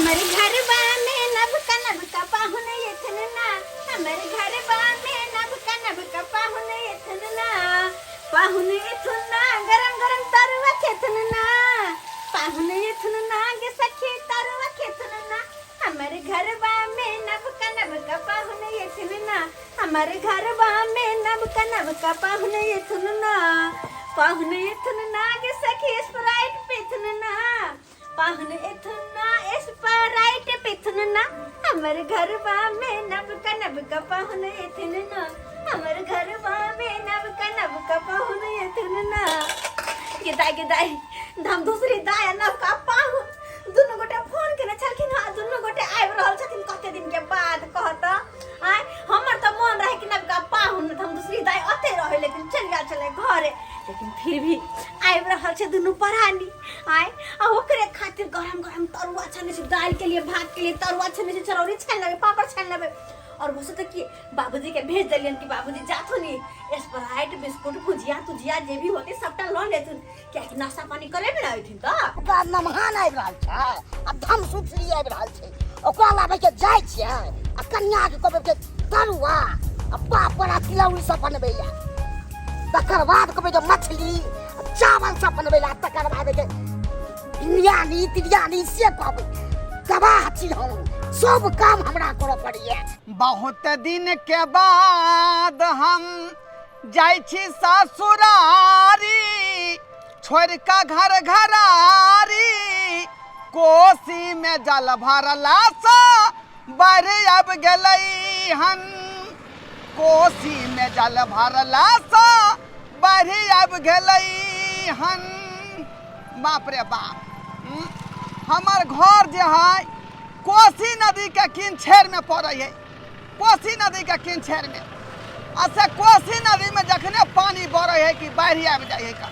हमर घरबा में नवका नवका पाहुन एथन ना। हमर घरबा में नवका नवका पाहुन एथन ना। पाहुन एथुन ना, गरम गरम तरुआ खेथुन ना। पाहुन एथुन ना गे सखी, तरुआ खेथुन ना। हमर घरबा में नवका नवका पाहुन एथुन ना। हमर घरबा में नवका नवका पाहुन एथुन ना। पाहुन एथुन ना गे सखी, स्प्राइट पीथुन ना। पाहुन एथुन ना, स्प्राइट पीथुन ना। हमर घरबा में नवका नवका पाहुन एथुन ना। हमर घरबा में नवका नवका पाहुन एथुन ना। गे दाई, गे दाई, हम दूसरी दाई आ नवका पाहुन दुनू गोटे फोन केने छलखिन हँ, दुनू गोटे आबि रहल छथिन कते दिन के बाद। कहत आय, हमर तऽ मन रहे कि नवका पाहुन हम दूसरी दाई ओते रहे, लेकिन चलि गेल छलै घरे। लेकिन फिर भी आबि रहल छै दुनू प्राणी आय, आ ओकरे खातिर गरम गरम तरुआ छानै छै, दालि के लिए, भात के लिए तरुआ छानै छै, चरौरी छानि लेबै, पापड़ छानि लेबै। और वो सोचते कि बाबूजी के भेज देलियन कि बाबूजी जाथुन, स्प्राइट, बिस्कुट, भुजिया तुजिया जे भी होते सबटा लऽ लेथुन, कियाकि नाश्ता पानी करे में ना अयथिन। तऽ ओकरा नमहान आबि रहल छै आ धम सुथरी आबि रहल छै, ओकरा लाबै के जाइ छियै आ कन्या के कहबै के तरुआ आ पापड़ आ तिलौरी सब बनबै लए, तकर बाद कहबै के मछली चावल सब बनबै लए, तकर बाद के बिरयानी तिरियानी से कहबै। तबाह छी हम, सब काम हमरा करऽ पड़ैया। बहुत दिन के बाद हम जाइ छी ससुरारी, छोड़ का घर घरारी, कोसी में जल भरला सा बाढ़ आबि गेलै हन। कोसी में जल भरला सा बाढ़ आबि गेलै हन। बाप रे बाप, हमर घर जे है कोसी नदी के किनछेर में पड़े है, कोसी नदी के किनछेर में। आ से कोसी नदी में जखने पानी बढ़े है कि बाढ़ि आबि जाइ है का,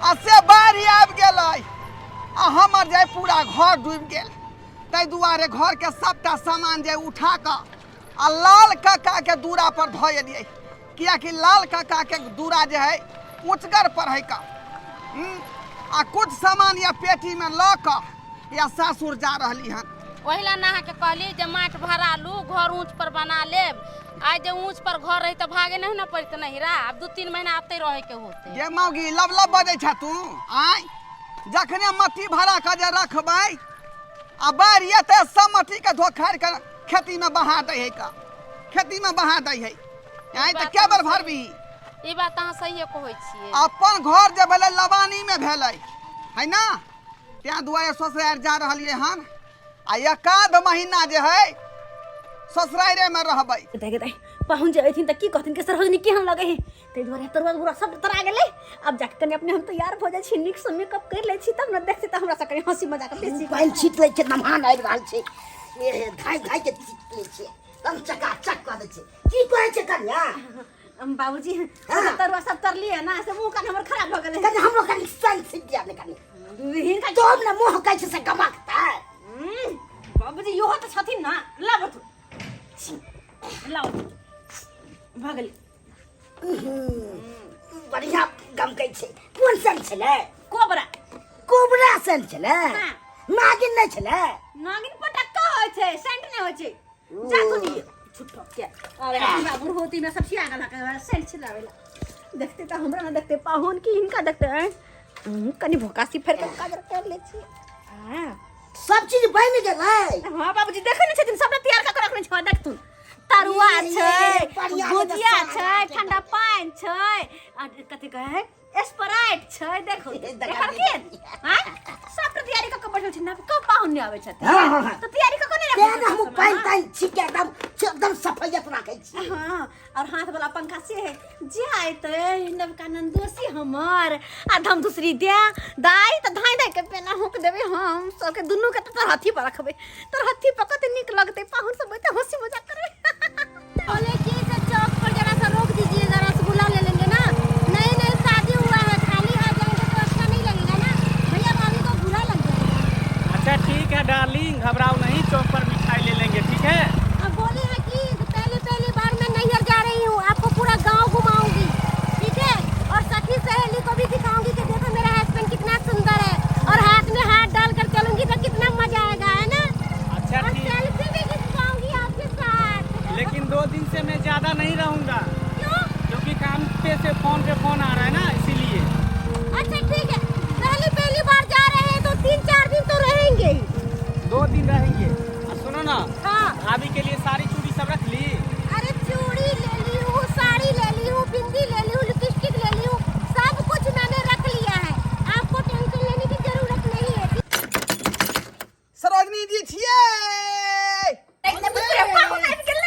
आ से बाढ़ि आबि गेलै आ हमर जे पूरा घर डूबि गेल। ताहि दुआरे घरके सबटा सामान जे उठा कऽ आ लाल काका के दूरा पर धऽ एलियै, कियाकि लाल काका के दूरा जे है ऊँचगर पर है का। आ कुछ सामान या पेटी में लऽ कऽ या सासुर जा रहली हन। ओहि लए ने अहाँके कहली जे माटि भरा लू, घर ऊँच पर बना लेब। आइ जे ऊँच पर घर रही तऽ भागे नहि ने पड़ित नहिरा। आब 2-3 महीना अतै रहैके होतै। गे मौगी, लब लब बजै छ तू आँय? जखने मट्टी भरा कऽ जे रखबै आ बाढ़ि एतै, सब मट्टी के धोखारि कऽ खेती में बहा दै है का, खेती में बहा दै है। आँय तऽ के बेर भरबी? ई बात अहाँ सहिए कहै छियै। अपन घर जे भेलै लबानी में भेलै है ना, तें दुआरे ससुरारि जा रहलियै हन आ एकाध महीना जे है ससुरारे में रहबै। दाइ दाइ, पाहुन जे अयथिन तऽ की कहथिन कि सरोजनी केहन लगै है? ताहि दुआरे तरुआ उरुआ सब तरा गेलै। आब जाके कनि अपने हम तैयार भऽ जाइ छी, नीकसँ मेकअप करि लै छी, तब ने देखतै तऽ हमरा से कनि हँसी मजाक बेसी। पानि छीट लै छै, नमहान आबि रहल छै, ए, धाइ धाइ के छीट लै छै, एकदम चकाचक कऽ दै छै। की कहै छै कन्या? बाबूजी, हाँ। तरुआ सब तरलियै ना, से मुँह कान हमर खराब भऽ गेलै। कनि हमरो कनि सन छीट दिया ने कनि। हिनका तब ने मुँह कहै छै से गमकतै। बाबूजी, इहो तऽ छथिन ना, लाबथु लाउ, भऽ गेलै। बढ़िया गमकै छै। कोन सन छलै? कोबरा। कोबरा सन छलै? हाँ। नागिन नहि छलै? नागिन पटक्का होइ छै, सेंट नहि होइ छै। जा सुनिए छुट्टो के अरे हमरा बुढ़होती में सब छिया गेल के सेंट छिलावे ला। देखते तऽ हमरा ना देखते पाहुन की हिनका देखते हैं? कनि भोकासी फेर के काजर कर ले छी। हाँ। सब चीज बनि गेलै। हाँ बाबूजी, देखै नहि छथिन, सबटा तैयार कऽ के रखने छै। देखथुन, तरुआ छै, भुजिया छै, ठंडा पानि छै आ कथी कहै है, स्प्राइट छै। देखो देखलखिन हां, सब के तैयारी कऽ के बैठल छी। नवका पाहुन नहि आबै छथिन। हाँ, हाँ, हाँ। तऽ तैयारी कऽ के नहि तें रखै ने हम पानि तानि छी के एकदम एकदम सफैयत राखै छी। हाँ, और हाथ वाला पंखा से है जे आयते नवका नंदोसी हमर आ हम दूसरी दे दाई तऽ धाई धाई के पेना हुक देबै हम सबके, दुनू के तऽ तरहथी पर रखबै। तरहथी पर कते नीक लगतै, पाहुन सब एते हंसी मजाक करबै। बोले कि से चौक पर जरा सा रोक दीजिए, जरा रसगुल्ला ले लेंगे ना। नहीं नहीं, शादी हुआ है, खाली हाथ जाएंगे तो अच्छा नहीं लगेगा ना, भैया भाभी को बुरा लग जाएगा। अच्छा ठीक है डार्लिंग, घबराओ नहीं, चौक पर मिठाई ले लेंगे, ठीक है? अब बोले हैं कि पहले पहली बार मैं नैहर जा रही हूँ, आपको पूरा गांव घुमाऊंगी, ठीक है? और सखी सहेली को भी दिखाऊंगी कि देखो मेरा हस्बैंड कितना सुंदर है, और हाथ में हाथ डाल कर चलूंगी तो कितना मजा आएगा, है ना? ज्यादा नहीं रहूंगा। क्यों? क्योंकि काम पे से फोन पे फोन आ रहा है ना, इसीलिए। अच्छा ठीक है, पहली पहली बार जा रहे हैं तो 3-4 दिन तो रहेंगे ही। 2 दिन रहेंगे। और सुनो ना, हाँ। भाभी के लिए सारी चूड़ी सब रख ली? अरे चूड़ी ले ली हूँ, साड़ी ले ली हूँ, बिंदी ले ली हूँ, लिपस्टिक ले ली हूँ, सब कुछ मैंने रख लिया है, आपको टेंशन लेने की जरूरत नहीं है। सरोजनी जी छियै? एकदम पूरा पाहुन आबि गेलै।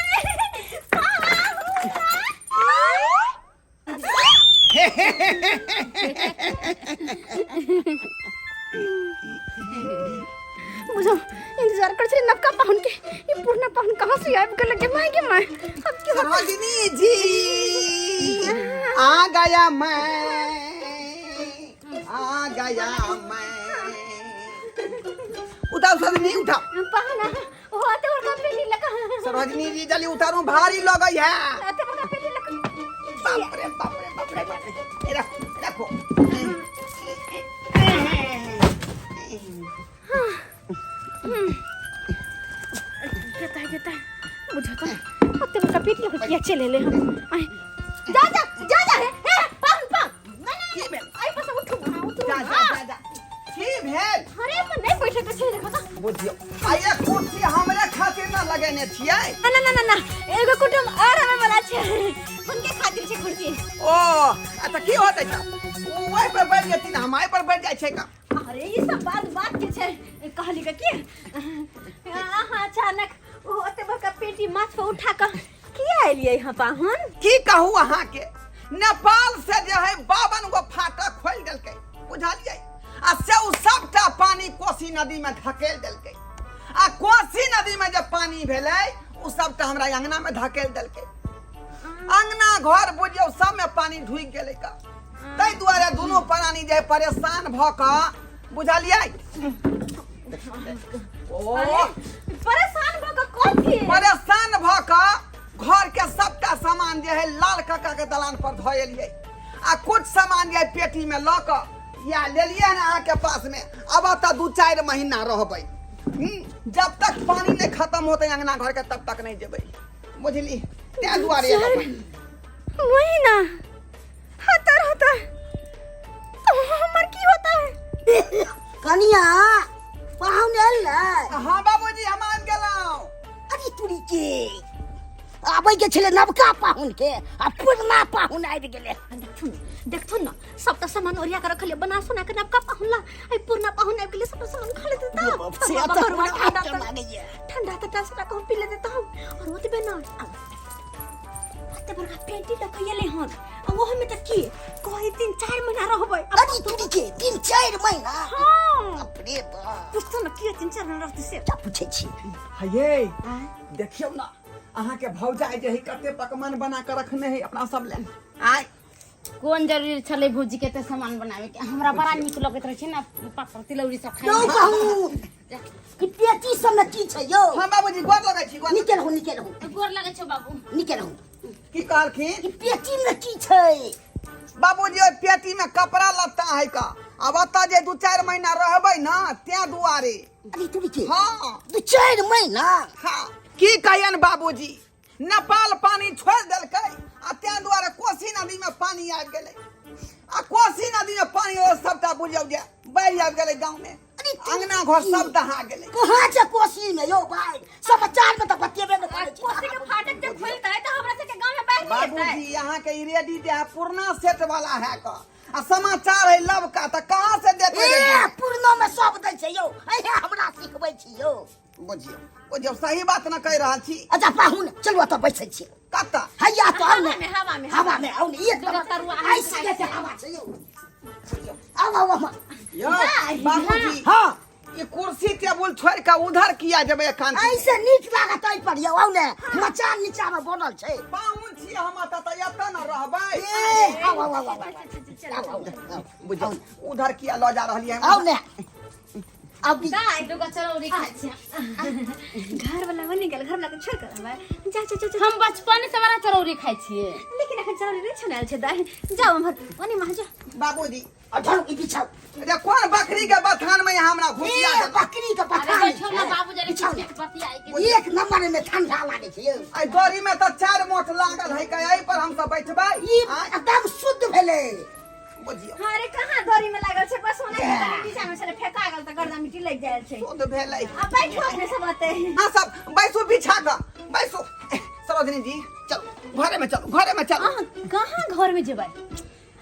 बुझो इंतजार कर छली नवका पाहुन के, ई पुरना पाहुन कहाँ से आबि गेलै गे my गे my. अब की होतै? सरोजनी जी आ गया मैं, आ गया मैं। उठाओ सरोजनी, उठाओ। पाहुन ओ अते बड़का पेटी लगा। सरोजनी जी जल्दी उतारू, भारी लगै है। अते बड़का पेटी लगा। बाप रे बाप रे बाप रे बाप रे। रखो रखो। गेता है गेता है बुझो तो अते बड़का पेटी लगा किया चले ले हम। आय जा जा जा जा हे हे पाहुन पाहुन। नहीं नहीं की भेल? आई पास उठू, हां उठू। जा जा जा जा। की भेल? अरे पर नहीं बैठे के छै देखो तो। बुझियौ, आ ये कुर्सी हमरे खातिर ना लगेने छियै। ना ना ना ना ना, एगो कुटुम और आवे वाला छै, उनके खातिर छै कुर्सी। ओ आ तऽ की होतै तऽ ओ ओहि पर बैठ जेथिन, हम एहि पर बैठ जाइ छै का? अरे ई सब बात बात के छै। कहली के की अहाँ अचानक ओ ओते बड़का पेटी माथ पर उठा कऽ किया एलियै हँ पाहुन? की कहू अहाँके, नेपाल से जे है 52 गो फाटक खोलि देलकै, बुझलियै? आ से ओ सबटा पानी कोसी नदी में धकेल देलकै, आ कोसी नदी में जे पानी भेलै ओ सबटा हमरा अंगना में धकेल देलकै। अंगना घर बुझियौ सब में पानी ढुकि गेलै का। ताहि दुआरे दुनू प्राणी जे है परेशान भऽ कऽ, बुझलियै? ओ अरे, परेशान भऽ कऽ कथी? परेशान भऽ कऽ घर के सबटा सामान जे है लाल काका के दलान पर धऽ एलियै, आ कुछ सामान जे है पेटी में लऽ कऽ या लेलियै हन अहाँके पास में। अब तऽ 2-4 महीना रहबै, जब तक पानी नहीं खत्म होतै अंगना घर के तब तक नहीं जेबै, बुझली? ताहि दुआरे एलहुँ हन। महीना हतर होता तो हमर की होता है? कनिया पाहुन एलै? हाँ बाबूजी, हम आबि गेलहुँ। अरे तुरी के आबै के छलै नवका पाहुन के, आ पुरना पाहुन आबि गेलै। देखथुन देखथुन ना, सब तऽ सामान ओरिया के रखले बना सोना के नवका पाहुन ला, आई पुरना पाहुन आबि गेलै, सब सामान खा लेते ये बाप, से तब तऽ बकरवा हमरा ठंडा आश्चर्य तऽ लागैया। ठंडा तऽ टसरा कहूँ पी ले देता हूँ। और ओतबे ना, अते बड़का पेंटी लऽ के एलै हन, आ ओहो में तऽ की कहै 3-4 महीना रहबै। अरे तुरी के 3-4 महीना? हाँ। बाप रे बाप। पूछतो ना किया 3-4 महीना रहतै से। क्या पूछै छी? हे देखियौ ना, अहाँके भौजाई जे है कते पकवान बना के रखने है अपना सब लेल। आय कोन जरूरी छलै भौजी के एते सामान बनावे के? हमरा बड़ा नीक लगैत रहै छै ने पापड़ तिलौरी सब खाय यौ मे। कहू कि पेटी सब में की छै यौ? हाँ बाबूजी, गोर लगै छी, गोर। निके रहू, निके रहू। गोर लगै छौ बाबू। निके रहू। की कहलखिन? कि पेटी में की छै? बाबूजी, ओहि पेटी में कपड़ा लत्ता है का, आब ओतऽ जे 2-4 महीना रहबै ना तें दुआरे। अरे तुरी के हाँ। 2-4 महीना? हाँ, की कहियन बाबूजी, नेपाल पानी छोड़ि देलकै आ तें दुआरे कोसी नदी में पानी आबि गेलै, आ कोसी नदी में पानी एलै सबटा बुझियौ जे बाढ़ि आबि गेलै गाँव में, अरे अंगना घर सब दहा गेलै। कहाँ छै कोसी में यौ भाई? समाचार में तऽ बतेबे ने करै छै। कोसी के फाटक जब खुलतै तऽ हमरा सबके गाँव में बाढ़ि नहि एतै। बाबूजी, यहाँ के ई रेडी जे है पुरना सेट वाला है का, आ समाचार है लवका, तऽ कहाँ से देते? ए पुरनो में सब दै छै यौ, अहे हमरा सिखबै छी यौ। बुझियौ बुझियौ, सही बात न कहि रहल छी। अच्छा पाहुन, चलू ओतऽ बैसै छी। कतऽ? हैया तो आउ ने। हवा में, हवा में, हवा में आउ ने, एक दूगो तरुआ नंबर ऐसी के हवा छै यौ। आउ आउ आउ। यौ बाबूजी, हाँ। ई कुर्सी टेबुल छोड़ के उधर किया जेबै एखन? ऐसे नीक लागत एहि पर यौ, आउ ने, मचान नीचा में बनल छै। पाहुन छी हम एतऽ तऽ एतऽ न रहबै। ए आउ आउ आउ आउ आउ आउ आउ। बुझियौ उधर किया लऽ जा रहलियै? आउ ने, आउ दाइ दूगो चरौरी खाइ छियै। घर वाला बनि गेल, घर वाला के छोड़ कर रहबै। जा जा जा जा। हम बचपन से बड़ा चरौरी खाइ छियै। लेकिन एखन चरौरी नहि छनायल छै दाइ, जाउ उम्हर ओनी महा जाउ। बाबूजी, अधर ई बिछाउ। अरे कोन बकरी के बथान में यहाँ हमरा घुसिया ए देलक? बकरी के अरे बथान बैठो ना बाबू, जरा बिछाउ। बिछाओ। बतियाई के एक नंबर में ठंडा लागे छै यौ। एहि दरी में तऽ चारि मोट लागल है के एहि पर हम सब बैठबै। ई एकदम शुद्ध भेलै। बुझियौ। अरे कहाँ दरी में लागल छै, बस ओना के नीचा में छले फेका गेल तऽ गर्दा मिट्टी लागि जायल छै। शुद्ध भेलै। आ बैठो अपने सब ओतै। अहाँ सब बैसू, बिछा कऽ बैसू। सरोजिनी जी चलू घरे में, चलू घरे में चलू। अहाँ कहाँ घर में जेबै?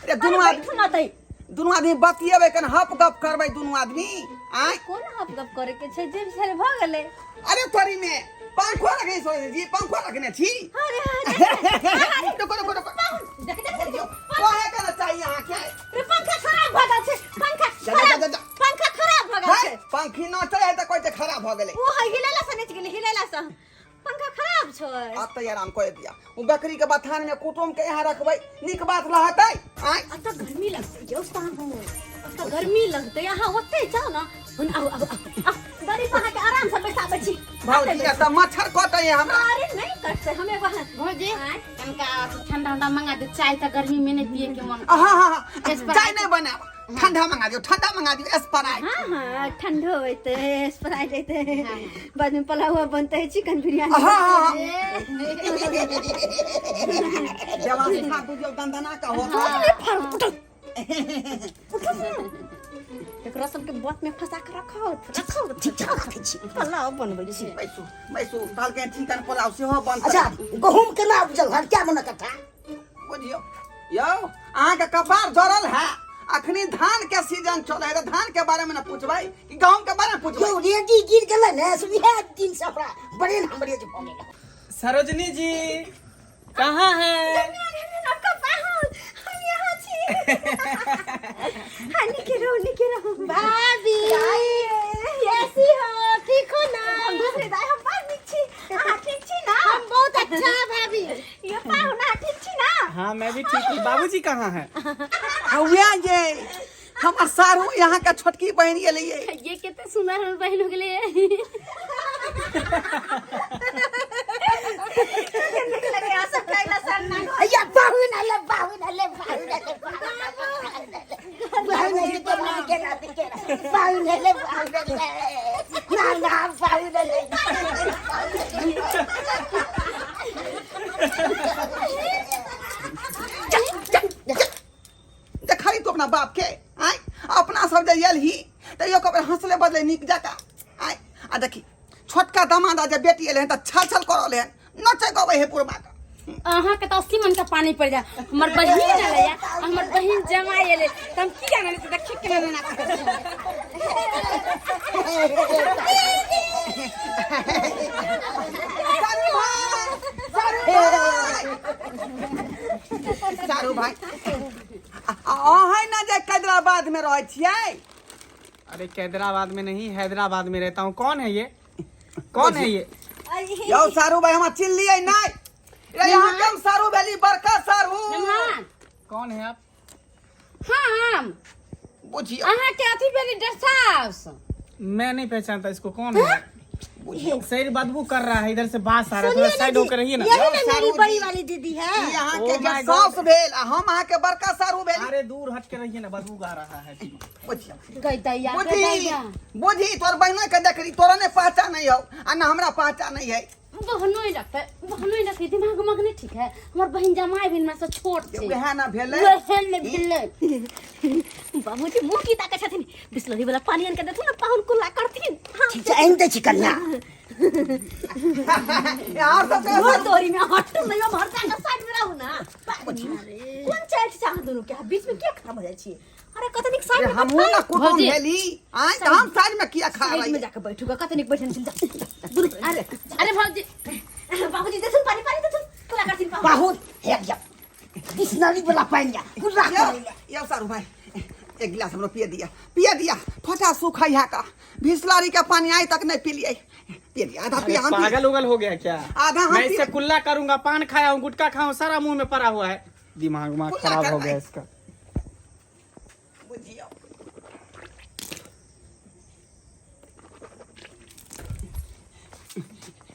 अरे दुनू अरे आदमी बैठू ना तै। दुनू आदमी बतियेबै, कन हप गप करबै दुनू आदमी। आय कोन हप गप करे के छै, जे छले भऽ गेलै। अरे तोरी में पंखो रखने सरोजिनी जी, पंखो रखने छी। अरे अरे रुको रुको रुको, देख देख देख, कहे के ना चाहिए अहाँके। रे पंखा खराब भऽ गेल छै, पंखा जा, जा, खराब, जा, जा। पंखा खराब भऽ गेल छै। है, पंखी नचै है तऽ कहै छै खराब भऽ गेलै। ओ है हिलेला से नचि गेलै, हिलेला से पंखा खराब छै। आब तऽ आराम कर दिया। ओ बकरी के बथान में कुटुम के यहाँ रखबै, नीक बात रहतै। आय अतऽ गर्मी लगतै यौ पाहुन, अतऽ गर्मी लगतै, अहाँ ओतै जाउ ने। हुन आउ आउ आउ आउ, दरी पर अहाँके आराम से बैसाबै छी। भौजी तऽ मच्छर कटै है हमरा। अरे नहीं कटतै, हम एगो अहाँ भौजी आँय? कनका ठंडा उंडा मंगा दे, चाय तऽ गर्मी में नहीं पिए के मन। हाँ हाँ हाँ, स्प्राइट। चाय नहीं बनाब, ठंडा मंगा दियो, ठंडा मंगा दियो स्प्राइट। हाँ हाँ, ठंडो होइते, स्प्राइट होइते, बाद में पुलाव बनते, चिकन बिरयानी। हाँ हाँ हाँ, व्यवस्था बुझियौ दंदना का हो। एकरा सबके बात में फंसा के रखो रखो। ठीक छै, रखै छी। पुलाव बनबै छी। बैसू बैसू, कहलकै चिकन पुलाव सेहो बनतै। अच्छा गहूम केना उपजल हन, क्या मने कट्ठा? बुझियौ यौ, अहाँके कपार जरल है। अखनी धान के सीजन चले है, धान के बारे में न पूछबै कि गहूम के बारे में पूछबै? यौ रेडी गिर गेलै ने, से इएह दिन से हमरा ब्रेन हमरे जे भऽ गेल। सरोजनी जी कहाँ है? आपका पाहुन, हम यहाँ छी। हाँ निके रहो, निके रहो। भाभी कैसी हो, ठीक हो ना? हम दूसरे दाई, हम बड़ नीक छी, अहाँ ठीक छी ना? हम बहुत अच्छा है भाभी। ये पाहुन अहाँ ठीक छी ना? हाँ मैं भी ठीक हूँ। बाबूजी कहाँ हैं? हौया ये हमर सारू यहाँ के छोटकी बहन गेलिए। ये कते सुंदर हमर बहन हो गेलै। नीक लगे अहाँ सब खाइला सर ना। अय्या पाहुन आले, पाहुन आले, पाहुन आले, पाहुन आले, पाहुन आले, पाहुन आले, पाहुन आले, ना ना पाहुन आले। देखली तू अपना बाप के? आय अपना सब जे एलही तऽ यो कबर हंसले बदले नीक जकाँ। आय आ देखी छोटका दमाद जे बेटी एलै हन तऽ छल छल करल हन, नचै गबै है पुरबा के। अहाँ के तऽ 80 मन के पानी पड़ जाए। हमर बहिन एलै, हमर बहिन जमाई एलै तऽ हम की जानै से देखी केना नाच करै छै। सारू भाई, सारू भाई, सारू भाई, अहाँ ने जे हैदराबाद में रहै छियै? अरे हैदराबाद में नहीं, हैदराबाद में रहता हूँ। कौन है ये, कौन है ये? यौ सारू भाई, हमरा चिन्ह लियै नहि? रे यहाँ के हम सारू भेली, बड़का सारू। मेहमान कौन है आप? हम बुझियौ। अहाँ के अथी भेली सास। मैं नहीं पहचानता इसको, कौन है? बुझियौ। शरीर बदबू कर रहा है, इधर से बास आ रहा है, थोड़ा साइड होकर रहिए ना। यही ना सारू मेरी बड़ी जी। वाली दीदी है। ई अहाँ के Oh my जे सास भेल आ हम अहाँ के बड़का सारू भेली। अरे दूर हट के रहिए ना, बदबू आ रहा है। बुझियौ। गई दैया, गई बुझी दैया। बुझी, तोर बहिनो के देखली, तोरा नहीं पहचान नहीं हो आ न हमरा पहचान नहीं है। बहनो ही लगते, बहनो ही लगते, दिमाग उमाग नहीं ठीक है। हमर बहिन जमाई भी हमरा से छोट छै। वएह ना भेलै। वएह ने भेलै। बाबूजी मुँह की ताकै छथिन? बिसलरी वाला पानी आनि के देथुन ने पाहुन, कुल्ला करथिन। हाँ। ठीक छै, आनि दै छी कन्या। यहाँ सब के घर तोरी में हटू नहीं, हम हर जाके साइड में रहू ना। कोन चाल छै अहाँ दुनू के? बीच में किया खड़ा भऽ जाइ छियै? अरे कतनिक साइड में हमहूँ ना कुटुम भौजी। भेली। आय तऽ हम साइड में किया खा साइड में रही? जाके बैठू, कतनिक बैठन छी दुनू। अरे अरे भौजी, बाबूजी देथुन पानी, पानी देथुन, कुल्ला करथिन पाहुन। पाहुन हे या बिसलरी वाला पानि या कुल्ला यौ करै ले। यौ सारू भाई, एक गिलास हमरो पिए दिया, पिए दिया। थोड़ा सूखा यहाँ का बिसलरी के पानी आई तक नहीं पी लिये, पिए दिया आधा। अरे पिया हम पागल उगल हो गया क्या? आधा हम मैं इससे कुल्ला करूंगा, पान खाया हूँ, गुटखा खाऊं, सारा मुंह में पड़ा हुआ है, दिमाग उमाग कुल्ला खराब हो करबै। गया इसका। बुझियौ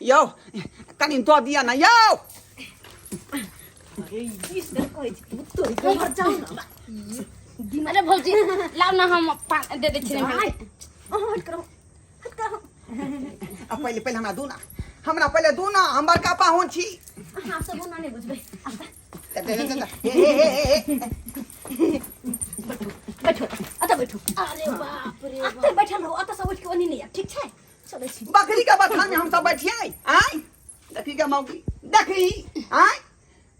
यौ, कनि दऽ दिअ ने यौ। अरे 20 बेर कहै छी तू तोरी के, उम्हर जाउ ना। अरे भौजी लाउ ना, हम दे दै छी। आय, अहाँ हट करो, हट करो। आ पहिले पहिले हमरा दू ना, हमरा पहिले दू ना, हम बड़का पाहुन छी। अहाँ सब ओना नहि बुझबै। दे, दे, दे, दे। हे हे हे हे हे। बैठो, अतऽ बैठो। अरे बाप रे। अतऽ बैठल रहू, अतऽ से उठि के ओनी नहि आयब, ठीक छै? चलै छी। बकरी के बथान में हम सब बैठिए आय। देखी के मौगी, देखी आय,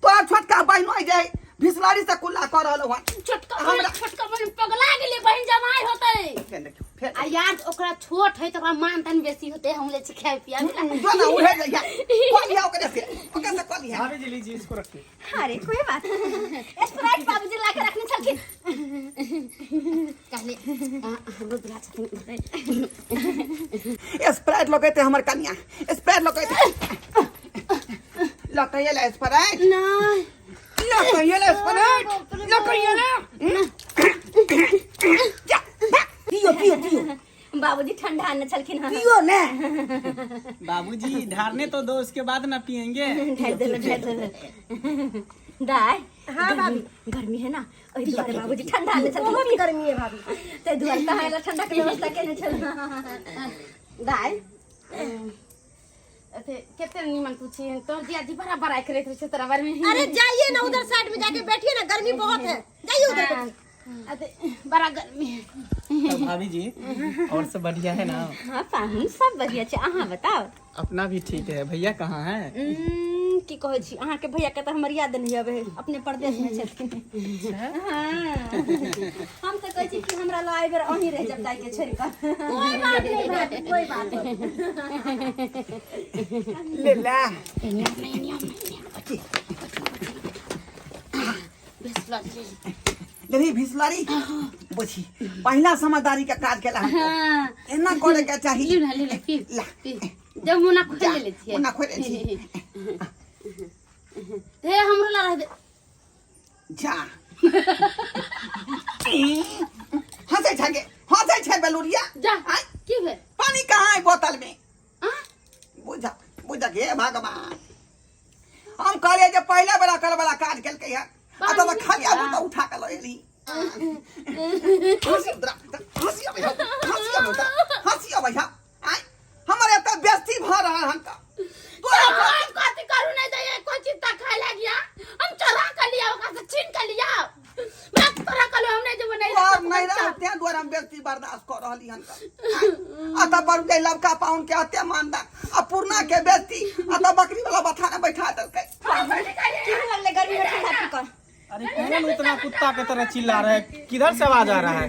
तोरा छोटका बहिनो जे भिसलारी से कुल्ला कर रहल हन। छोटका बहिन, छोटका बहिन पगला गेलै, बहिन जमाई होतै। फेर देखियौ, फेर। आ यार ओकरा छोट है त ओकरा मान तान बेसी होतै, हम ले छी खाय पिया। जो ना उहे जइया कह लिया ओकरे से, ओकरे से कह लिया। भाभी जी लीजिए, इसको रखिए। अरे कोई बात नहीं। स्प्राइट बाबूजी ला के रखने छलखिन। कहले हमरो दुल्हा छथिन। स्प्राइट लगैते हमर कनिया, स्प्राइट लगैते, लकैये ला स्प्राइट। नहीं। लकैये ला स्प्राइट, लकैये ला। जा भाग। पियो पियो पियो। बाबूजी ठंडा आने छलखिन हन। पियो ने। बाबूजी ढारने तो दो, उसके बाद ना पियेंगे। ढार देलो, ढार देलो दाय। हाँ भाभी। गर्मी है ना, ओहि दुआरे बाबूजी ठंडा आने छलखिन। बहुत गर्मी है भाभी। ताहि दुआरे तहाँ एला ठंडा के व्यवस्था केने छल दाय अथे केते निमन तू छी, तोर जिया जी बड़ा बड़ाई करैत रहै छै तोरा बारे में। अरे जाइए ना उधर साइड में जाके बैठिए ना, गर्मी बहुत है, जाइए उधर बैठिए। अथे बड़ा गर्मी है। तो भाभी जी और सब बढ़िया है ना? हाँ पाहुन, सब बढ़िया छै, अहाँ बताओ। अपना भी ठीक है। भैया कहाँ है? की कहै छी, अहाँके भैया के तऽ हमर याद नहि अबै है, अपने परदेश में छथिन। हाँ, हम तऽ कहै छी कि हमरा लग एहि बेर अहीं रहि जायब दाइ के छोड़ि कऽ। कोई बात नहीं भाभी, कोई बात नहीं। ले ला। लेली भिसलारी बुझी, पहिला समझदारी के काज केला हमको। एना करे के चाही। लिउ ना, लिउ ना, पी। ला। पी। जब मुना खोल जा, ले छियै। मुना खोलि लै छी। हे हमरो ला रह दे। जा, हंसै छै गे, हंसै छै बेलुरिया। जा। आँय? की भेल? पानी कहाँ है बोतल में? आँ? बुझा बुझा, हे भगवान, हम कहलियै जे पहिले बड़ा कर बड़ा काज केलकै हन, आ तब खाली आबू तऽ उठा के लऽ एली। हंसी उतरा, हंसी अबै हौ, हंसी अबै हौ, हंसी अबै हौ। आँय, हमर एतऽ बेइज्जती भऽ रहल हन तऽ तोरा। हम कथी करू? नहीं तो कोई चिंता खाए लगिया, हम चोरा कर लिया, ओकरा से छीन कर लिया, मैं तोरा कहलो हम नहीं जेबो नहीं। तोहर नहीं रह, तें दुआरे हम बेइज्जती बर्दाश्त कऽ रहली हन तऽ। आँय, अतऽ पर जे लबका पाहुन के अते मानदान आ पुरना के बेइज्जती, अतऽ बकरी वाला बथाने बैठा देलकै। की लगलै गर्मी में ठंडा पी कऽ? अरे कौन उतना कुत्ता के तरह चिल्ला रहा है? किधर से आवाज आ रहा है?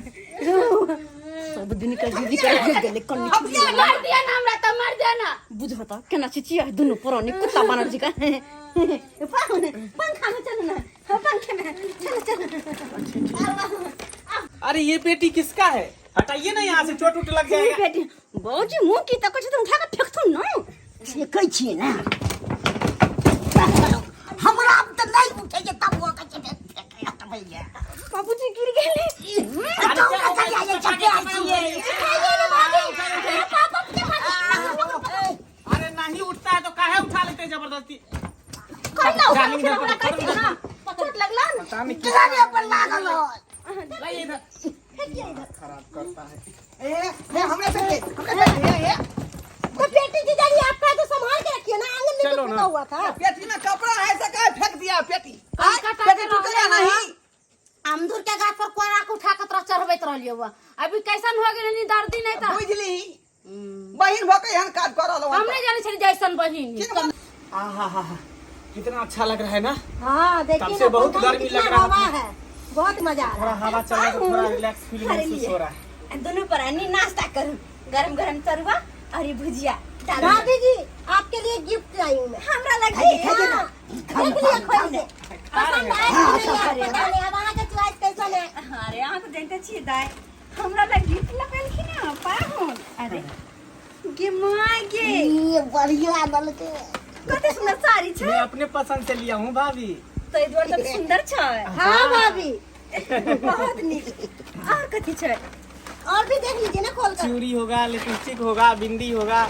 सब दिन के दीदी के गेलै कन्नी। मार दिया ना हमरा तो, मार दिया ना। बुझो तऽ केना चिचिया है दुनू पुरानी कुत्ता बानर जी का। पाहुन, पंखा में चलू ना, पंखे में चलो चलो। अरे ये पेटी किसका है? हटाइए ना यहाँ से, चोट उट लग जाएगा। बेटी बाबूजी मुंह की तक छै तऽ उठा के फेंकथुन ना। फेकै छियै ने, हमरा तऽ नहि उठैए, तब ओ कहै छै फेकै हटबैए। बाबूजी गिर गेलै। अरे नहीं उठता है तो काहे उठा लेते हैं जबरदस्ती? कहिना उठा जानी के इधर हमरा पकड़, कहै छै ना, चोट लगला ने। पता नहीं दुआरे पर लागल है। लाइए इधर, खराब करता है। ए ए, हमरे से दे, हमरे से दे, ए, ए। तो पेटी जीजाजी आपका है तो संभाल के रखिए ना, आंगन में चलो तो ना। फेंका हुआ था। पेटी में कपड़ा है से काहे फेंक दिया पेटी? आँय, कनका पेटी टांगे टूटेगा रहल है। नहीं। अमदूर के गाछ पर कोड़ा के उठा के तोरा चढ़बैत रहलियौ। अभी कैसन हो गेल नी, दर्दी नहीं था। बुझली, बहिन भऽ के एहन काज कऽ रहलहुँ हम हन। नहीं जाने छली जैसन बहिन। आ हा हा हा, कितना अच्छा लग रहा है ना? हाँ तब देखिए से ना, बहुत पंखा में गर्मी कितना लग रहा हवा था। है, बहुत मजा आ रहा थोड़ा हवा चल रहा है तो थोड़ा रिलैक्स फील अरे महसूस लिए। हो रहा है। दुनू प्राणी नाश्ता करू, गरम गरम तरुआ और ई भुजिया है। डाल। भाभी जी आपके लिए गिफ्ट लाई हूँ मैं। हमरा लगे खाइए, खाइए ना। देख लिया खोल के, पसंद आया कि नहीं आया पता नहीं, अब अहाँ के चॉइस कैसन है। अरे अहाँ तऽ जानिते छियै दाइ, हमरा लग गिफ्ट लगेलखिन हँ पाहुन। अरे गे माय गे, ई बढ़िया देलकै। कते सुंदर साड़ी छै। मैं अपने पसंद से लिया हूँ भाभी। ताहि दुआरे तऽ सुंदर छै। हाँ भाभी। बहुत नीक। और कथी छै? और भी देख लीजिए ना खोल कर। चूड़ी होगा, लिपस्टिक होगा, बिंदी होगा।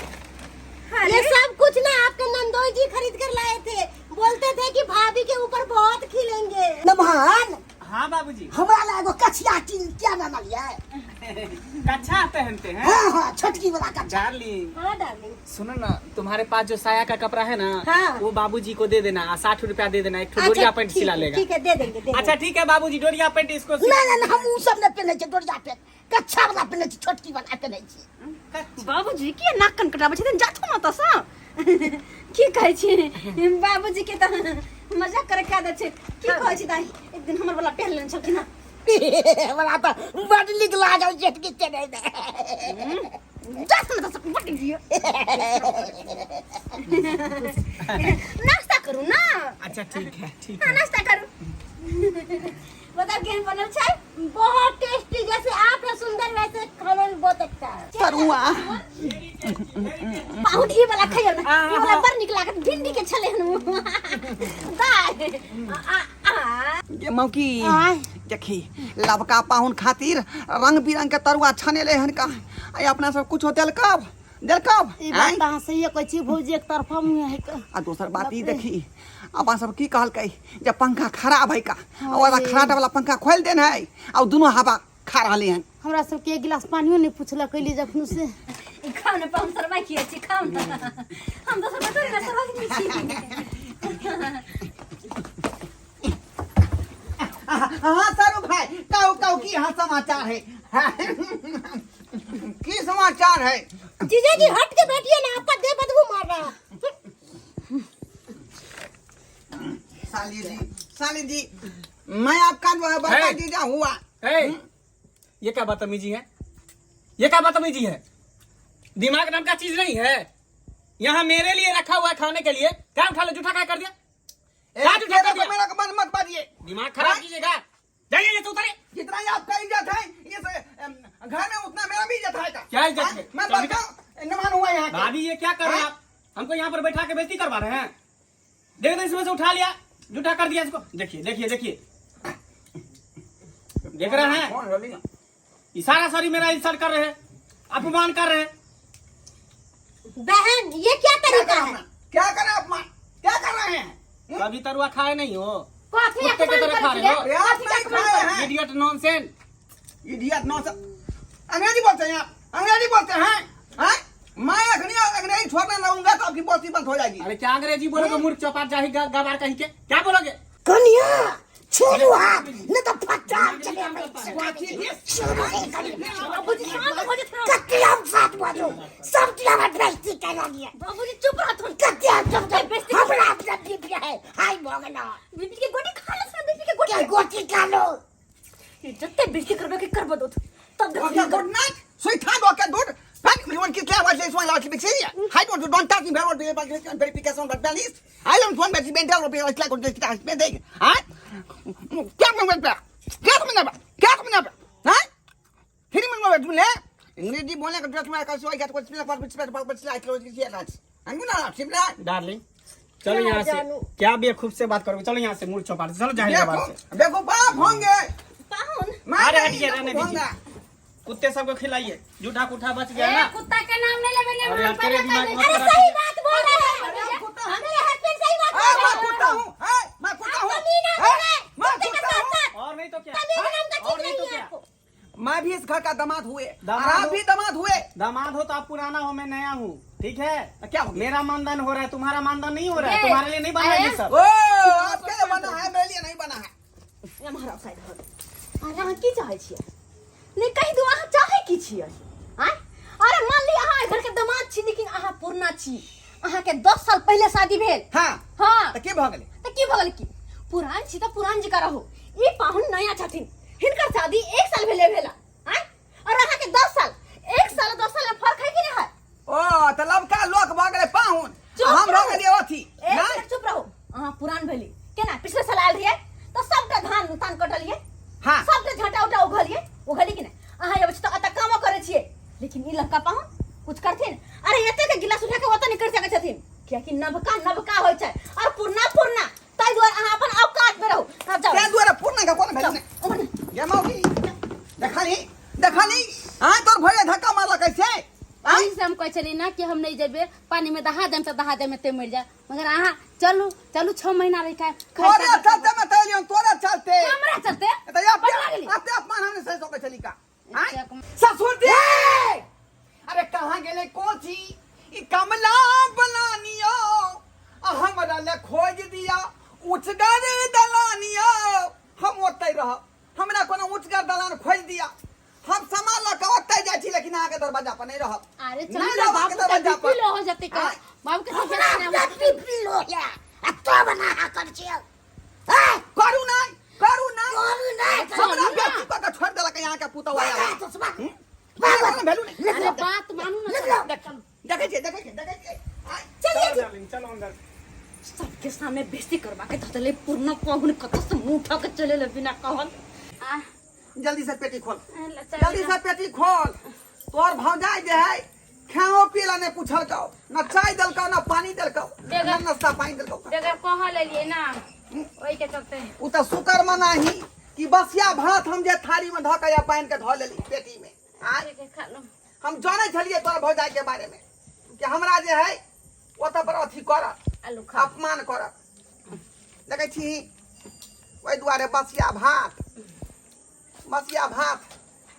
ये सब कुछ ना आपके नंदोई जी खरीद कर लाए थे, बोलते थे कि भाभी के ऊपर बहुत खिलेंगे। नमहन। हाँ बाबूजी। हमरा लए एगो कछिया टीन किया ने आनलियै? कच्छा पहनते हैं। हाँ हाँ, छोटकी वाला कच्छा। डार्लिंग हाँ डार्लिंग। सुनो ना, तुम्हारे पास जो साया का कपड़ा है ना, हाँ। वो बाबूजी को दे देना, 60 रुपया दे देना, एक ठो अच्छा, डोरिया पैंट ठीक सिला है, लेगा। ठीक है, दे देंगे, दे देंगे। अच्छा ठीक है बाबूजी, डोरिया पैंट इसको ना ना ना, हम उ सब नहि पेन्है छियै डोरिया पेंट, कच्छा वाला पेन्है छियै, छोटकी वाला पेन्है छियै। बाबूजी के नाक कन कटाबै छथिन, जाथु न तऽ सँ। की कहै छी बाबूजी के, तऽ मजाक करे के आदत छै। की कहै छी दाई, एक दिन हमर वाला पहिर लेने छलखिन हँ। हमरा तऽ बड नीक लागल छोटकी पेन्है मे। जाथु न तऽ सब बट दियौ। नाश्ता करू ना। अच्छा ठीक है, ठीक हाँ, है। नाश्ता करू। बताउ केहन बनल छै? बहुत टेस्टी, जैसे आप है सुंदर वैसे खाना भी बहुत अच्छा है। तरुआ पाहुन ई वाला खइयौ ना, ई वाला बड़ नीक लागत, भिंडी के छलै हन उ। दाय आ आ ये मौकी देखी, लबका पाहुन खातिर रंग बिरंग के तरुआ छनेले हन का, आ अपना सब कुछो देलकब देलकब? ई बात अहाँ सहिए कहै छी भौजी, एक तरफा मुँह है का। आ दोसर बात ई देखी, अपना सब की कहलकै जे पंखा खराब है का, आ ओकरा खराटा वाला पंखा खोलि देन है आ उ दुनू हवा खा रहले हन। हमरा सबके एक गिलास पानियो नहि पुछलक अयली जखन से। ई खाउ ने पाहुन, सरबा खियै छी, खाउ ने। हम दोसर बात थोड़े ना सरबा खियै छी। हाँ सारू भाई, कहू कहू, की यहाँ समाचार है? की समाचार है? जीजा जी हट के बैठिए ना, आपका देह बदबू मार रहा है। साली जी, साली जी, मैं आपका जो है बड़का है। जीजा हुआ। ए, ये क्या बदतमीजी है? ये क्या बदतमीजी है? दिमाग नाम का चीज नहीं है? यहाँ मेरे लिए रखा हुआ है खाने के लिए, क्या उठा लो? जूठा क्या कर दिया? क्या जूठा कर दिया? मेरा मन मत बाजिए, दिमाग खराब कीजिएगा। जाइए ये तो उतारिए। जितना ही आपका इज्जत है इस घर में उतना मेरा भी इज्जत है का। क्या इज्जत हाँ? है? मैं चल बड़का नमान हुआ यहाँ के। भाभी ये क्या कर रहे हैं आप? हमको यहाँ पर बैठा के बेइज्जती करवा रहे हैं। देख दो, इसमें से उठा लिया, जूठा कर दिया इसको। देखिए देखिए देखिए, देख रहे हैं? कौन रवि? इशारा सॉरी मेरा इंसल्ट कर रहे हैं, अपमान कर रहे हैं। बहन ये क्या तरीका है? क्या कर रहे हैं अपमान? क्या कर रहे हैं? कभी तरुआ खाए नहीं हो? कॉफी कुत्ते की अपमान तरह खा कर रहे हो। अरे आप नहीं खाए हैं। Idiot nonsense, idiot nonsense. अंग्रेजी बोलते हैं आप, अंग्रेजी बोलते हैं, हैं? मैं अखनी अंग्रेजी छोड़ने लगूंगा तो आपकी बोलती बंद हो जाएगी। अरे क्या अंग्रेजी बोलोगे मूर्ख चौपाट जाही गवार कहीं के, क्या बोलोगे? कनिया छोड़ू हाथ, नहीं तो फटा चले। छोड़ू रे कनिया, बाबूजी शांत हो जेथिन। कते हम साथ बाजू सब की हमर बेइज्जती कर दिया। बाबूजी चुप रहथुन। कते हम चुप चुप, हमरा अपना बीपी है हाई भऽ गेल। बीपी के गोटी खा ले, बीपी के गोटी। के गोटी खा लो। जते बेइज्जती करबे के करबो दोथ तब Okay, देखिए। good night. Sweet time, okay, good. Thank you. Want to clear what this one like to see? I don't don't touch me very verification but that is. I don't want to be mental be like like huh? क्या मैं क्या समझना क्या समझना हाँ फिर मैं बोले अंग्रेजी बोलने का ड्रेस में कैसे होगा कुछ भी कुछ भी कुछ लाइक लोग की ना शिमला। डार्लिंग चलो यहाँ से, क्या बेवकूफ से बात करोगे? चलो यहाँ से मूर्ख चौपाट से, चलो जाहिर बात से। देखो बाप होंगे पाहुन। मैं अरे नहीं हटिए, रहने होऊंगा। दीजिए। कुत्ते सबको खिलाइए, जूठा कुठा बच गया ना। ए, कुत्ता के नाम नहीं लेबे अरे ने। यार, तेरे दिमाग में अरे खराब। सही बात बोल रहे हैं कुत्ता मेरे हस्बैंड, सही बात ए, बोल मैं रहे हैं। कुत्ता हूँ, ए, मैं कुत्ता हूँ, कमीना ए, है, मैं कुत्ते के कुत्ता साथ हूँ। साथ। और नहीं तो क्या, कमीने नाम का और चीज नहीं तो नहीं है क्या। आपको। मैं भी इस घर का दामाद हुए, दामाद और आप हो। भी दामाद हुए। दामाद हो तो आप पुराना हो, मैं नया हूँ, ठीक है? क्या हो गया? मेरा मानदान हो रहा है, तुम्हारा मानदान नहीं हो रहा है। ए, तुम्हारे लिए नहीं बना है ये सब। ओ आपके लिए बना है, मेरे लिए नहीं बना है। एम्हर आउ साइड हो। अरे अहाँ की चाहै छियै? नहि कहि दू, अहाँ चाहै की छियै? आँय, अरे मान ली अहाँ एहि घरके दामाद छी, लेकिन अहाँ पुरना छी, अहाँके 10 साल पहिले शादी भेल। हाँ। हाँ। तो की भऽ गेलै? तऽ की भऽ गेल की? पुरान छी तऽ पुरान जकाँ रहू। ई पाहुन नया छथिन, हिनकर शादी 1 साल भेले भेला। आँय, और अहाँके 10 साल, 1 साल 10 साल में फर्क है कि नहीं है? ओ तऽ लबका लोक भऽ गेलै पाहुन, चुप हम भऽ रहू। गेलियै अथी। एक नहि मिनट चुप रहू। अहाँ पुरान भेली केना? पिछले साल आयल रहियै तऽ सबटा धान तान कटलियै। हाँ। सबटा झटा उटा उघलियै, उघलियै कि नहि? अहाँ अबै छी तऽ एतऽ कामो करै छियै, लेकिन ई लड़का पाहुन कुछ करथिन? अरे एते के गिलास उठा के ओतऽ नहि करि सकै छथिन, कियाकि नवका नवका होइ छै और पुरना पुरना। ताहि दुआरे अहाँ अपन औकात में रहू। आब जाउ। ताहि दुआरे पुरना के कोन जाउ। भेल? उम्हर नहि। ये मौगी देखली देखली, हाँ तोर भैया धक्का मारलक से। अहीं से हम कहै छली ना कि हम नहीं जेबे, पानी में दहा देम तऽ दहा देम, एते मरि जाए, मगर अहाँ चलू चलू, 6 महीना रहि के तोरे चलते मैं तैलियन, तोरे चलते। हमरा चलते तऽ पकड़ा गेली। अपने अपमान हमने सही सकै छली का। आँय? ससुर जी अरे कहाँ गेले कोची ई कमला बलानियो आ हमरा ले खोज दिया उचगर दलानियो हम ओतै रहब हमरा कोनो उचगर दलान खोज दिया हम सामान लऽ कऽ ओतै जाइ छी लेकिन अहाँके दरवाजा पर नहि रहब अरे चल नहि ना रहब अहाँके बाबू का दरवाजा बीपी पर लो हो जते का आँय? बाबू के हमरा तबियत खराब हो अपना बीपी लो है आ तो बना हा कर छियो ए करू नहि करू नहि करू नहि हमरा बेटी कऽ के छोड़ि देलक अहाँके पुतहु आया चश्मा कोनो वैल्यू नहि अरे बात मानू ना निकलो। चलो। देखै छियै देखै छियै देखै छियै आँय? चलो डार्लिंग चलो अंदर सबके सामने बेइज्जती करवा के धतले पूर्ण पाहुन कत से मुंह उठा के चले ले बिना कहल आ जल्दी से पेटी खोल ले चल जल्दी से पेटी खोल तोर भौजाई जे है खाओ पी ला नहीं पूछलकौ न चाय देलकौ न पानी देलकौ न नाश्ता पानी देलकौ बेगर कह लेलिए ना ओई के चलते उ तऽ शुक्र मनाही कि बसिया भात हम जे थारी में धऽ के या पानि के धऽ लेली पेटी में आय ठीक है खा लो हम जानै छलियै तोरा भौजाई के बारे में कि हमरा जे है ओतऽ पर अथी करत आलू खा अपमान करत देखै छी ओहि दुआरे बसिया भात बसिया भात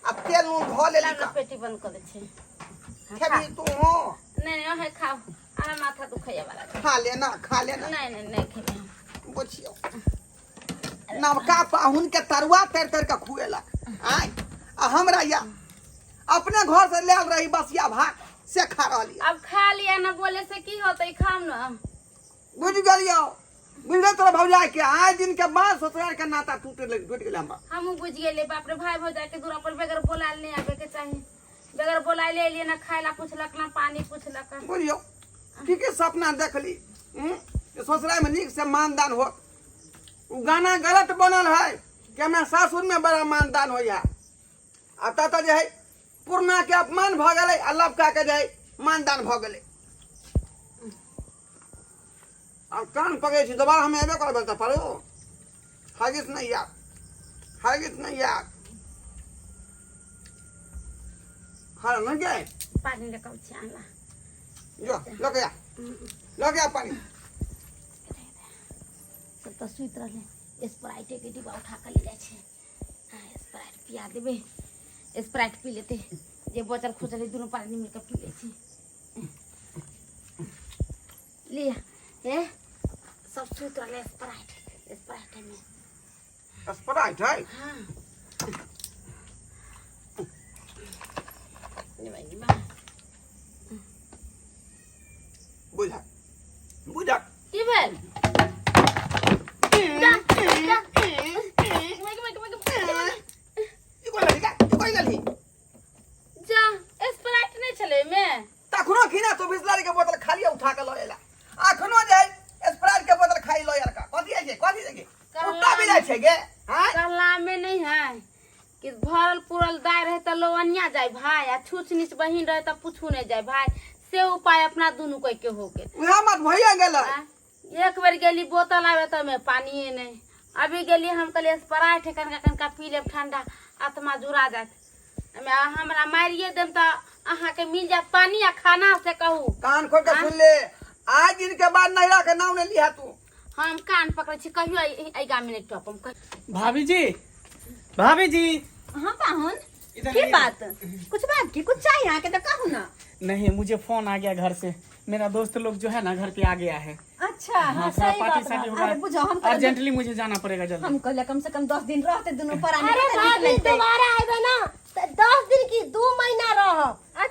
आ तेल नून धऽ लेली लाल का पेटी बंद कर दे छी खेबही तू हो नहीं नहीं ओहे खाओ अरे माथा दुखैया वाला छै। खा लेना खा लेना नहीं नहीं नहीं खेबै हम। बुझियौ नवका पाहुन के तरुआ तर तर के खुएलक आय आ हमरा या अपने घर से लायल रही बसिया भात से खा रहली अब खा लिया ना बोले से की होतै खाम ना बुझ गेलियौ बुझ गेल तोरा भौजाई के आय दिन के बाद ससुराल के नाता टूट गेलै टूट गेलै हमरा हमहूँ बुझ गेलियै बाप रे भाई भौजाई के दूरा पर बगैर बोलायल नहीं आबे के चाही बगैर बोलायल एलियै ना खाय ला पूछलक ना पानी पूछलक बुझियौ की की सपना देखली हम्म? जे ससुराल में नीक से मानदान होत उ गाना गलत बनल है कि हमरा सासुर में बड़ा मानदान होइया आ ततऽ जे है पुरना के अपमान भऽ गेलै आ लबका के जे है मानदान भऽ गेलै आब कान पकड़ै छी दोबारा हम एबे करबै तऽ पढ़ू हरगिज नहि आयब हरगिज नहि आयब खाना नहि गए पानी ले कब छी आनला जो लऽ के आ लऽ के आ पानी सब तऽ सुति रहलै स्प्राइटे के डिब्बा उठा कऽ ले जाइ छै आ स्प्राइट पिया देबै स्प्राइट पी लेतै जे बचल खुचल है दुनू पानी मिल कऽ पी लै छी लिअ हे सब सुति रहलै स्प्राइट स्प्राइट में स्प्राइट है हाँ बुझा बुझा की भेल ई कोई लड़ी का ई कोई लड़ी जा स्प्राइट नहीं छले में तखनो खिना तो बिसलरी के बोतल खाली उठा के लऽ एला अखनो जे स्प्राइट के बोतल खाली लऽ एलका कथी है कथी है कुत्ता भी जाइ छै गे हां कहला में नहीं है कि भरल पुरल दाय रहे तो लोवनिया जाय भाई आ छूछ नीच बहिन रहे तो पूछू नहीं जाय भाई से उपाय अपना दुनू कोई के हो गेल उएह बात भइए गेलै आ, एक बेर गेली बोतल आवे तो में पानिए नहीं अभी गेली हम कहलिए स्प्राइट है कनका कनका पी लेब ठंडा आत्मा जुड़ा जात एमे हमरा मारिए देम तऽ अहाँके मिल जात पानी आ खाना से कहू कान खोल के सुन ले आज दिन के बाद नैरा के नाम नहीं लिहा तू हम कान पकड़ै छी कहियो एहि गाममे नहि टपम भाभी जी भाभी जी हाँ पाहुन इधर की आइए। बात कुछ बात की कुछ चाहिए अहाँके तऽ कहू ना नहीं मुझे फोन आ गया घर से मेरा दोस्त लोग जो है ना घर पे आ गया है अच्छा हाँ थोड़ा सही पार्टी बात शार्टी अरे बुझो हम होगा अर्जेंटली मुझे जाना पड़ेगा जल्दी हम कहले कम से कम 10 दिन रहते दुनू प्राणी अरे कते नीक भाभी लगतै। दोबारा आएबे ना तो 10 दिन की 2 महीना रह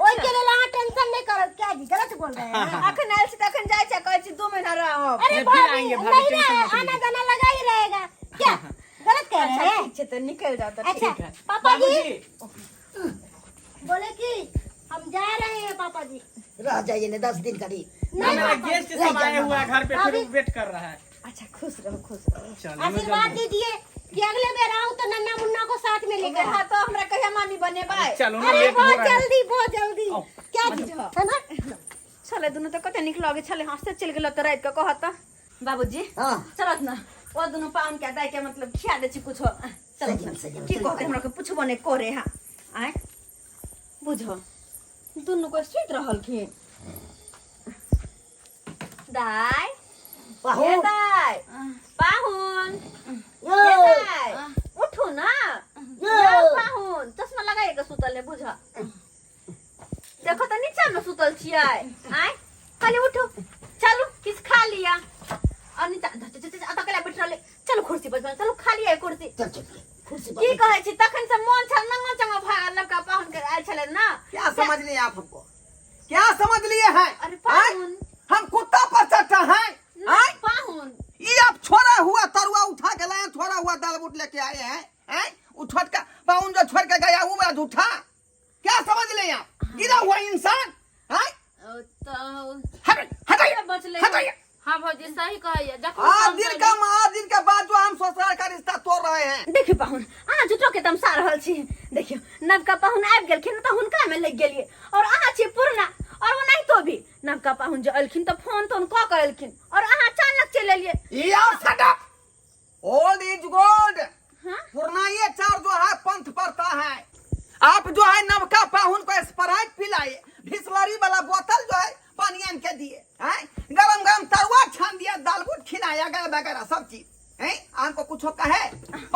ओई के लेल अहाँ टेंशन नहीं करब क्या जी गलत बोल रहे हैं अखन आयल छी तखन जाइ छै कहै छी 2 महीना रहब अरे नहीं, फिर भाभी आएंगे भाभी, नहीं टेंशन ना मत आना लीजिए। जाना लगा ही रहेगा क्या गलत कह रहे अच्छा हैं ठीक छै तऽ निकलि जाओ तऽ अच्छा ठीक है पापा जी बाबूजी बोले कि हम जा रहे हैं पापा जी रह जाइए ने 10 दिन करीब नहीं मेरा पापा गेस्ट सब आए हुआ है घर पे फिर वेट कर रहा है अच्छा खुश रहो खुश रहो चलो आशीर्वाद दीजिए कि अगले बेर आऊं तो नन्ना मुन्ना को साथ में लेकर हाँ तो हमरा कहिया मामी बनेबै चलो ना अरे लेट हो बहुत रहा है जल्दी बहुत जल्दी आओ। क्या जी है ना छलै दुनू तऽ कते नीक लगै छलै हँसते चलि गेल तऽ राति कऽ कहत बाबूजी हाँ। चलत ना ओ दुनू पाहुन के दाइ के मतलब खिया दै छी कुछो चलत ना सही में, सही में, की सही कहते हमरा के पुछबो नहि करे हा आँय बुझो दुनू कोइ सुति रहलखिन दाइ हे पाहुन दाइ पाहुन यो हे दाइ उठू ना यो यौ पाहुन चश्मा लगा लगाए के सुतल है बुझ देखो तऽ नीचा में सुतल छियै आय खाली उठो चलू किछु खा लिया और नीचा अतऽ केला बैठ रहलै चलू कुर्सी पर चलू खा लिया कुर्सी चल चल कुर्सी पर की कहै छी तखन से मोन छल नंगो चंगो भागल लड़का पाहुन के आयल छलै ना क्या समझ लिए आप हमको क्या समझ लिए हैं अरे आय? पाहुन हम कुत्ता पर चढ़ता हैं आय? पाहुन ये आप छोड़ा हुआ तरुआ उठा के लाए छोड़ा हुआ दाल बूट लेके आए हैं हैं वो छोटका पाउन जो छोड़ के गया वो बड़ा झूठा क्या समझ ले आप गिरा हुआ इंसान हैं तो हट हटाइए बचलै हटाइए हाँ भौजी सही कहैया जखन आज फोन दिन करी- का आज दिन के बाद जो हम ससुराल का रिश्ता तोड़ रहे हैं देखियौ पाहुन अहाँ झूठो के तमसा रहल छी देखियौ नवका पाहुन आबि गेलखिन तऽ हुनका मे लागि गेलियै और अहाँ छी पुरना और ओनाहितो भी नवका पाहुन जे एलखिन तऽ फोन तोन कऽ कऽ एलखिन और अहाँ अचानक चलि एलियै ये आप shut up old is gold हाँ? पुरना ये चार जो है पंथ पड़ता है आप जो है नवका पाहुन को स्प्राइट पिलाए बिस्लरी वाला बोतल जो है पानी आन के दिए हैं गरम गरम तरुआ छान दिया दाल बूट खिलाया गया वगैरह सब चीज हैं हमको कुछ कहे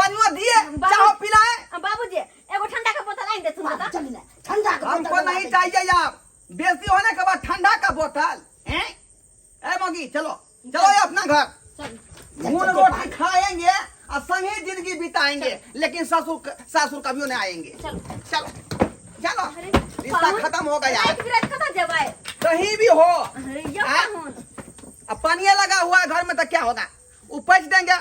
पानियो दिए चाहो पिलाए बाबूजी एगो ठंडा के बोतल आनि देथुन दादा चल ना ठंडा के बोतल हमको बना नहीं दे। चाहिए यार बेइज्जती होने के बाद ठंडा का बोतल हैं ए मोगी चलो चलो ये अपना घर नून रोटी खाएंगे और संगे जिंदगी बिताएंगे लेकिन ससुर ससुर कभी नहीं आएंगे चलो। चलो चलो रिश्ता खत्म हो गया राति बिराति कतऽ जेबै कहीं भी हो अरे यौ आँय? पाहुन अब पानी लगा हुआ है घर में तो क्या होगा उपज देंगे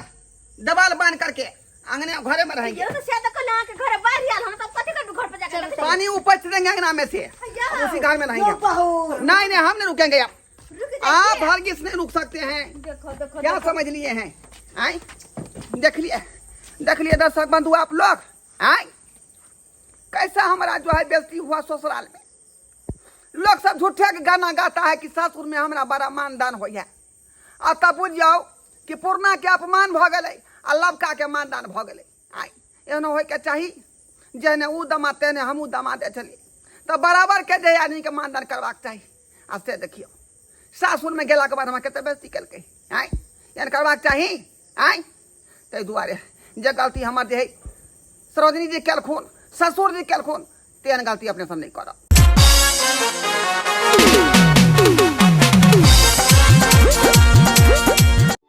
दबाल बांध करके आंगने घरे में रहेंगे यौ तऽ से तऽ कहले अहाँके घरे बाढ़ि आयल हम तऽ कथी करबै घर पर जाके पानी उपज देंगे अंगना में से यौ। उसी घर में यौ रहेंगे पाहुन नहीं नहीं हम नहीं रुकेंगे आप रुक आप जाइए हरगिज नहीं रुक सकते हैं देखो देखो क्या देखो। समझ लिए हैं आए देख लिए देख लिए दर्शक बंधु आप लोग आए कैसा हमारा जो है बेइज्जती हुआ ससुराल में लोग सब झूठे के गाना गाता है कि सासुर में हमारा बड़ा मानदान हो है आ तब बुझ जाओ कि पुरना के अपमान भ गेलै आ लबका के मानदान भ गेलै आइ एहनो होइके चाही जेहने ऊ दमा तेहने हमहूँ दमादे छलियै तऽ बराबर के जे आदमीके मानदान करबाक चाही आ से देखियौ सासुरमे गेलाके बाद हमरा कतेक बेइज्जती केलकै आँय एहन करबाक चाही आँय ताहि दुआरे जे गलती हमर जे हइ सरोजनी जी केलखुन ससुर जी केलखुन तेहन गलती अपने सब नहि करब।